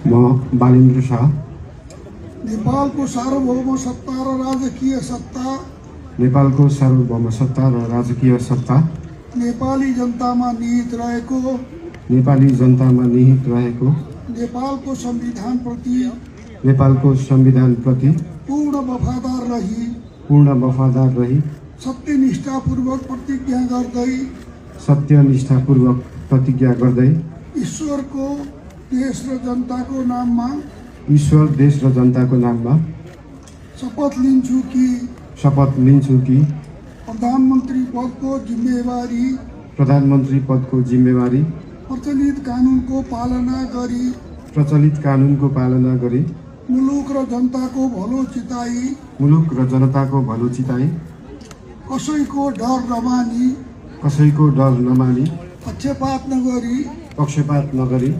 म बालेन्द्र शाह नेपालको सार्वभौम सत्ता र राजकीय सत्ता नेपालको सार्वभौम सत्ता र राजकीय सत्ता नेपाली जनतामा निहित रहेको नेपालको संविधानप्रति पूर्ण वफादार रही सत्यनिष्ठापूर्वक प्रतिज्ञा गर्दै ईश्वर, देश र जनताको नाममा शपथ लिन्छु कि प्रधानमन्त्री पदको जिम्मेवारी प्रचलित कानुनको पालना गरी मुलुक र जनताको भलो चिताई कसैको डर नमानी पक्षपात नगरी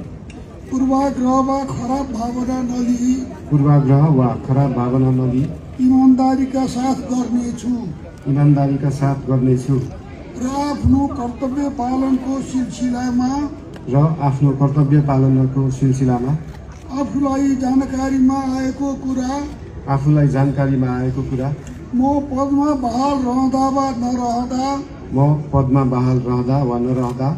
पूर्वाग्रह वा खराब भावना नलिई ईमानदारीका साथ गर्नेछु र आफ्नो कर्तव्य पालनको सिलसिलामा आफूलाई जानकारीमा आएको कुरा म पदमा बहाल रहँदा वा नरहँदा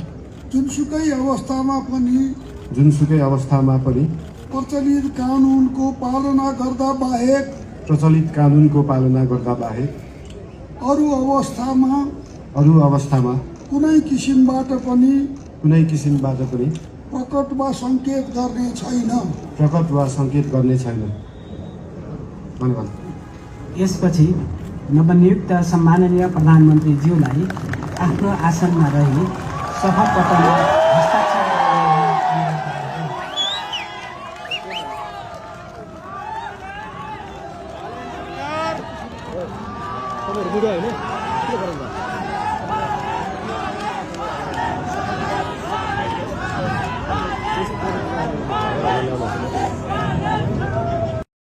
जुनसुकै अवस्थामा पनि प्रचलित कानुनको पालना गर्दा बाहेक अरू अवस्थामा कुनै किसिमबाट पनि प्रकट वा संकेत गर्ने छैन। यसपछि नवनियुक्त सम्माननीय प्रधानमन्त्रीज्यूलाई आफ्नो आसनमा रही शपथ पत्रमा हस्ताक्षर भिडियो हैन के गर्नु